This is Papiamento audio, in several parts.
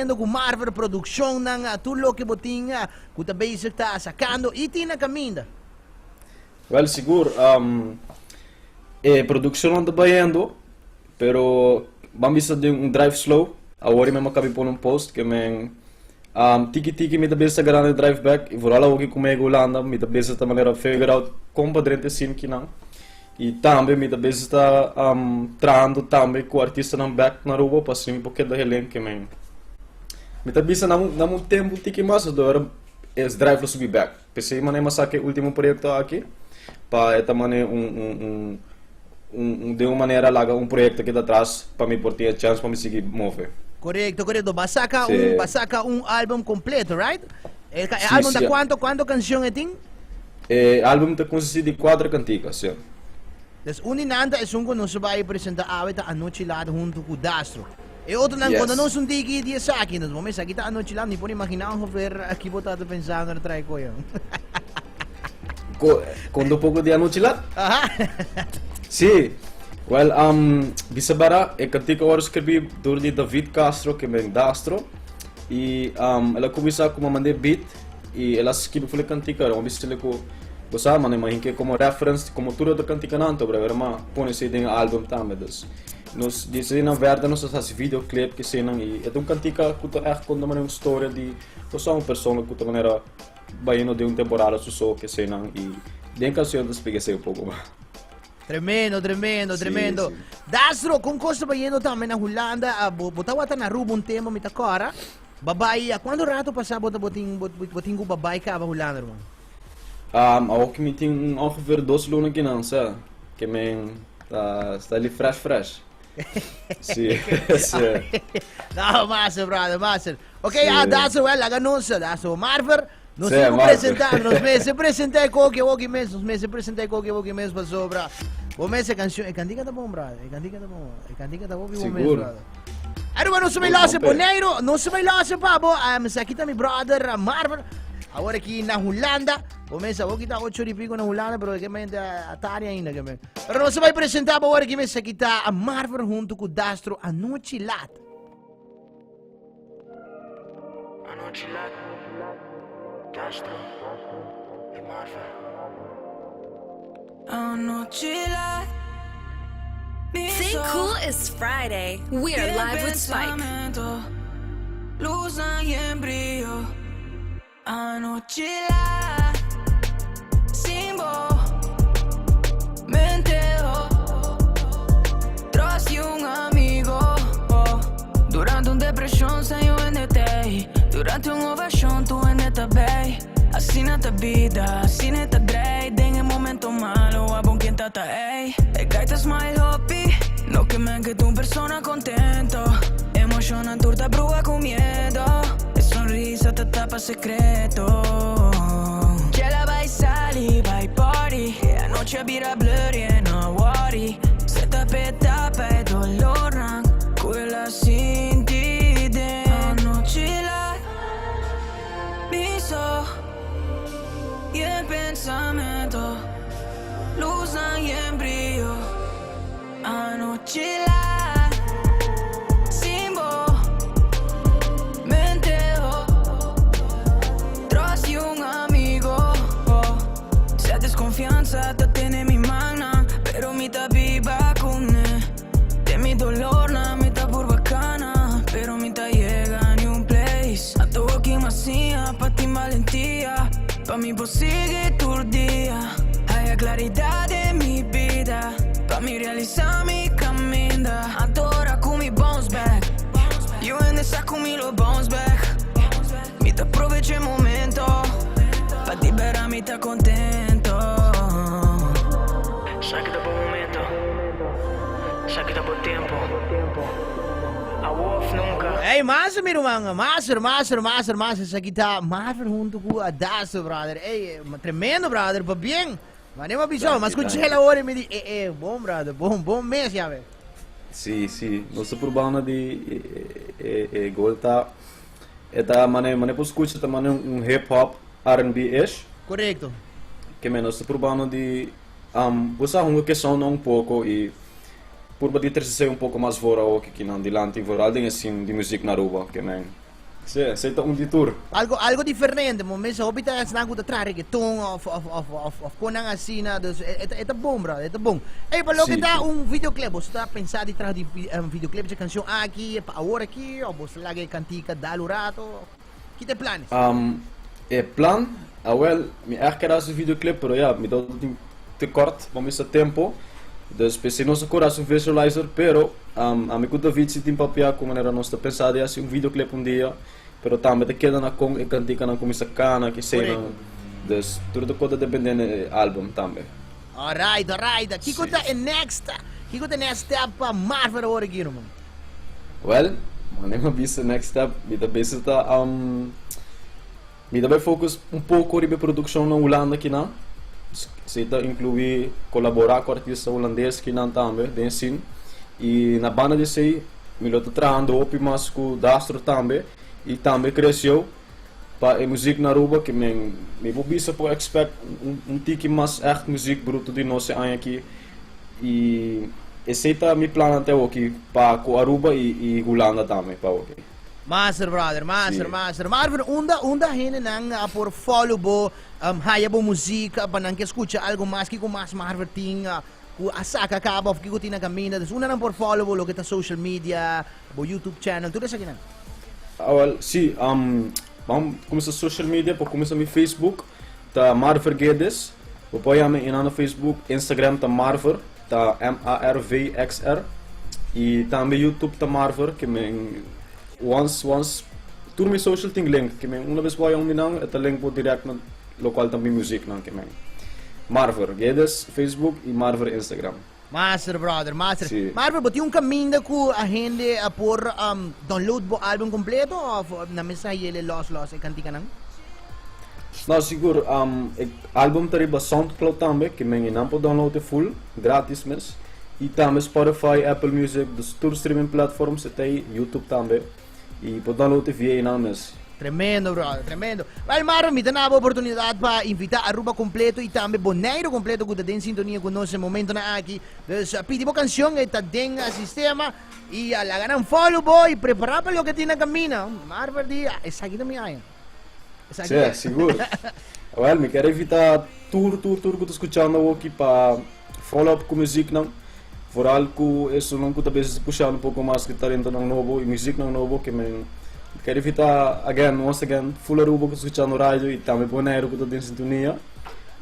bayendo ku Marver Productionnan, tur loke bo tin ku ta bezig ta sakando i tin na kaminda? Wel sigur, e produccionnan ta bayendo, pero ban bisa den un drive slow. Awor mi a kabi pone un post ke men tiki tiki mi ta bisa grandi drive back i vooral awor ku mi a Hulanda mi ta bisa ta manera figure out kon pa drenta e scene kinan. I tambe mi ta bisa ta trahando tambe ku artistanan back na Aruba pa asina mi por keda helen ke men. Mi ta bisa nan un tempu tiki mas ora e drive lo subi back. P'esei manera mi a saka e ultimo proyekto aki pa e ta mane un un un un den un manera laga un proyekto keda atras pa mi por tin e chèns pa mi sigui move. Korekto, korekto. Bo a saka un, bo a saka un album kompleto, right? E e album ta kuanto, kuanto kanshon e tin? E album ta konsistí di kuater kantika, sí. Dus un di nan ta esun ku nos a bai presentá awe ta Anochi Laat huntu ku Dastro. E otronan konta nos un tiki di esaki. Nos bo mester aki ta Anochi Laat, mi por imaginá ongeveer aki bo ta pensando na trae koyo. Konta un poko di Anochi Laat? Aha. Sí. Well, bisa bara e kantika a wòrdu skirbí dor di David Castro ke men Dastro i el a kuminsá ku a mand'é beat. I el a skibi ful e kantika, el a bisa ku bo sa, mane imagin ke komo reference komo tur otro kantikanan ta brother ma pone esei den e album tambe. Dus nos di esei nan verder nos a hasi videoclip ke eseinan i e ta un kantika ku ta ègt konta manera un storia di bo sa un persona ku ta manera bayendo den un temporada su so ke eseinan i den kanshon ta splika esei un poko mas. Tremendo, tremendo, tremendo. Dastro, kon kos ta bayendo tambe na Hulanda? Bo bo tabata na Aruba un tempo mi ta kòrda. Babai, a kuantu rato pasá bo ta bo tin bo bo tin ku babai kaba Hulanda ruman? Awor ku mi tin un ongeveer dos luna kinan sa, ke men ta sta li fresh fresh. Si, si. No, master brother, master. Ok, ah, Dastro, wel, laga nos, Dastro Marver, nos tin ku presentá, nos mester presentá e koki awoki mes, nos mester presentá e koki awoki mes pasobra bo mes e kanshon, e kantika ta bon brother, e kantika ta bon, e kantika ta hopi bon mes brother. Aruba nos bai lose Boneiro, nos bai lose pa bo, esaki ta mi brother Marvin, awor aki na Hulanda, bo mes awor ki ta ocho di pico na Hulanda, pero ke men ta tarde ainda ke men. Pero nos bai presentá bo awor aki mes, esaki ta Marvin hunto ku Dastro Anochi Laat. Anochi lat, Castro y Marva. Anochi lat, mi Think so cool is Friday. We are y el live with Spike. pensamiento, luz y en brillo. Anochi lat, sin bo, me entero, tras di un amigo. Durante un depresion, señor NT. Durante un ovacion, tu NT bay. Asina ta bida, asina ta drei. Den e momento malo, abo quien tata ey. E gaita smile hopi, no ke men ke tu un persona contento. Emocionnan tur ta brua cu miedo. E sonrisa ta tapa secreto. Chela bai sali, bai party. E anochi a bira blurry e no worry. Se tape tapa e dolornan cu el a sinti den anochi laat. Mi so y e pensamento, luznan y en brillo. Anochi laat, sin bo, me entero, tras di un amigo. Sa desconfianza ta tene mi mannan, pero mi ta biba cune. Den mi dolornan mi ta purba cana, pero mi ta yega ni un place. Anto aki m'a siña pa tin balentia, pa mi por sigui tur dia. Haya claridad den mi bida, pa mi realisa mi caminda. Anto ora cu mi bounce back, you hende sa cu mi lo bounce back. Mi ta probecha e momento, pa di bera mi ta contento. Sa ki ta bo momento, sa ki ta bo tempo, awo of nunca. Ey, master mi ruman, master, master, master, master, esaki ta Marvin hunto cu Adazo, brother. Ey, tremendo, brother, pabien. Mane m'a bisa, m'a scucha el awor y mi di, eh, eh, bon, brother, bon, bon mes, ya ve. Sí, sí, nos ta probando di e, e, e gol ta, e ta mane, mane por scucha ta mane un hip hop R&B-ish. Correcto. Ke men nos ta probando di, um, bo sa hunga ke sound un poco y purba di trece un poco mas voor awor ke kinan dilanti, vooral den e scene di muziek na Aruba, ke men. Sí, esei ta un di tur. Algo algo diferente, mo mesa hopi ta esnan ku ta traha reggaeton of of of of of konan asina, dus e e ta bon brother, e ta bon. Ey, pa loke ta un videoclip, boso ta pensa di traha di videoclip dje kanshon aki pa awor aki of boso ta laga e kantika dal un rato? Ki ta e planes? E plan, awel, mi ègt kere hasi videoclip, pero ya, mi ta tin tekort pa misa tempo, dus p'esei nos a kore hasi un visualizer, pero ami ku David si tin papia ku manera nos ta pensa di hasi un videoclip un dia, pero tambe ta keda na kon e kantikanan kuminsa kana, keseinan, dus tur ta kos ta depende na e album tambe. Alright, alright. Kiko ta e next, kiko ta e next step pa Marvel awor aki, ruman? Well, manera mi a bisa next step, mi ta bisa ta Mi ta bai focus un poco riba e produccion na Hulanda kinan. Esey ta inclui colabora cu artista Hulandes kinan tambe den e scene. Y na banda di esey mi lo ta trahando hopi mas cu Dastro tambe y tambe Cresio pa e muziek na Aruba ke men mi por bisa por expect un tiki mas echt muziek bruto di nos e aña aki y esey ta mi plannan te awoki pa cu Aruba y Hulanda tambe pa awoki. Master brother, master, master. Marvin, unda unda hendenan a por follow bo, haya bo muziek, pa nan ke skucha algo mas, kiko mas Marvin tin ku a saka kaba of kiko tin na kaminda. Dus unda nan por follow bo loke ta social media, bo YouTube channel, tur esakinan. Awel, si, ban kuminsa social media, por kuminsa mi Facebook, ta Marver Guedes. Bo por yama einan na Facebook, Instagram ta Marver. Ta MARVXR y tambe YouTube ta Marver ke men once once tur mi social tin link ke men una bes bo haya un di nan e ta link bo direct na locual ta mi music nan ke men Marver Guedes Facebook y Marver Instagram. Master brother, master. Si. Marver, bo tin un caminda cu a hende a por download bo album completo of na mester hayele los los e canticanan? No, sigur. E album ta riba Soundcloud tambe, ke men nan por download e full, gratis mes. I tambe Spotify, Apple Music, dus tur streaming platforms e ta ei, YouTube tambe. I por download e via einan mes. Tremendo, brother, tremendo. Wel, Marvin, mi ta na bo oportunidad pa invita Aruba completo y tambe Bonaire completo cu ta den sintonia cu nos e momentonan aki. Dus, pidi bo cancion, e ta den sistema. Y laga nan follow bo y prepara pa loke tin na camina. Marvin di, esaki ta mi aña. Sí, sigur. Wel, mi ker invita tur, tur, tur ku ta skuchando awoki pa follow up ku muziknan. Vooral ku esunnan ku ta bezig ta pushando un poko mas ku talentonan nobo i muziknan nobo ke men ker invita again, once again, full Aruba ku ta skuchando radio i tambe Boneiru ku ta den sintonia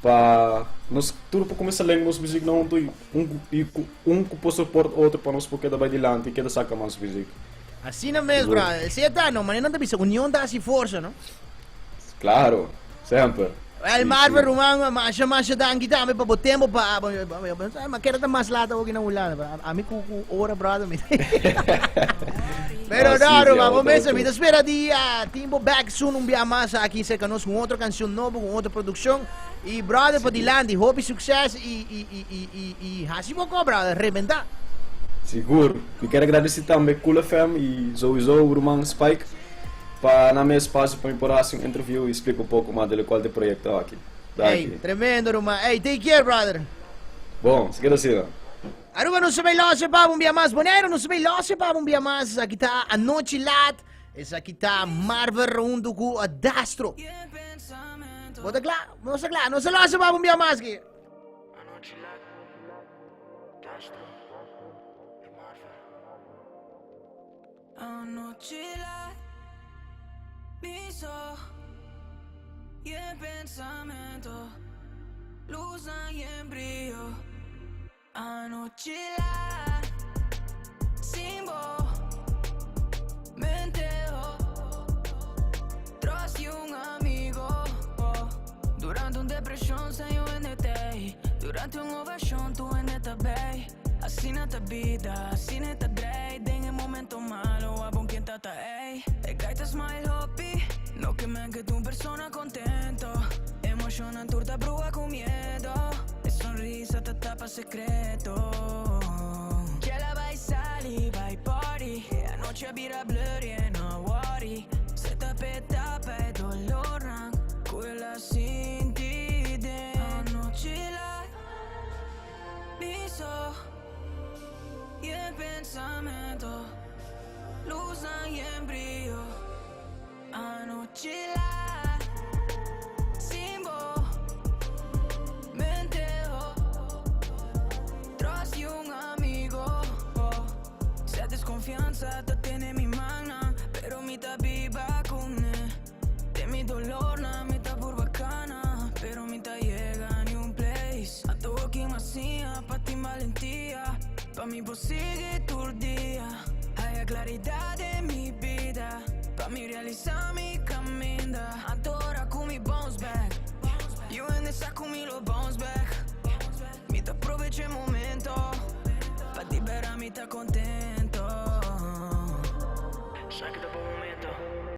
pa nos tur por kuminsá leng nos muziknan huntu i un i ku un ku por support otro pa nos por keda bai dilanti i keda saka mas muzik. Asina mes, bra. Esei ta, no? Manera nan ta bisa, union ta hasi forsa, no? Claro, semper. Wel, Marvin, ruman, masha, masha danki tambe pa bo tempo pa, ma keda ta mas laat awoki na Hulanda. Ami ku ku ora, brother, mi. Pero no, ruman, bo mester, mi ta spera di tin bo back soon un bia mas aki serka nos ku un otro cancion nobo, ku un otro produccion. Y brother, padilanti, hopi succes y, y, y, y, y, y hasi bo ko, brother, rebenta. Sigur. Mi kier agradeci tambe Cool FM y souiso ruman Spike pa nan mi espacio pa mi por haci un interview y splica un poco mas di locual ta e proyecto aki. Ey, Danki. tremendo ruman. Ey, take care brother. Bon, si keda asina. Aruba nos ta bay lose pa un bia mas. Boneiru nos ta bay lose pa un bia mas. Esaki ta Anochi Laat. Esaki ta Marver hunto cu Dastro. Bo ta cla? Nos ta cla. Nos ta lose pa un bia mas aki. Anochi Laat. Dastro y Marver. Anochi laat, mi so y e pensamento, luznan yen brio. Anochi laat, sin bo, mente ho, tras di un amigo. Durante un depresion, señor NT. Durante un ovacion, tu hende ta bij. Asina ta bida, asina e ta drei. Den e momento malo, a bon ken ta ta ey. E guy ta smile hopi, no ke men ke ta un persona contento. Emocionnan tur ta brua cu miedo, e sonrisa ta tapa secreto. Kiel a bay sali, bay party, e anochi a bira blurry e no worry. Se ta p'e tapa e dolornan cu el a sinti den anochi la. Mi so y e pensamento, luznan yen brio. Speransa ta tene mi man, pero mi ta biba ku ne. Den mi dolornan, mi ta purba kana, pero mi ta yega ni un place. Anto aki m'a siña, pa tin valentia, pa mi por sigui tur dia. Haya klaridat den mi bida, pa mi realisá mi kaminda. Anto ora ku mi bounce back, you in the saco mi lo bounce back. Mi ta aprovechá e momento, pa liberá mi ta kontentu. Saca the boy.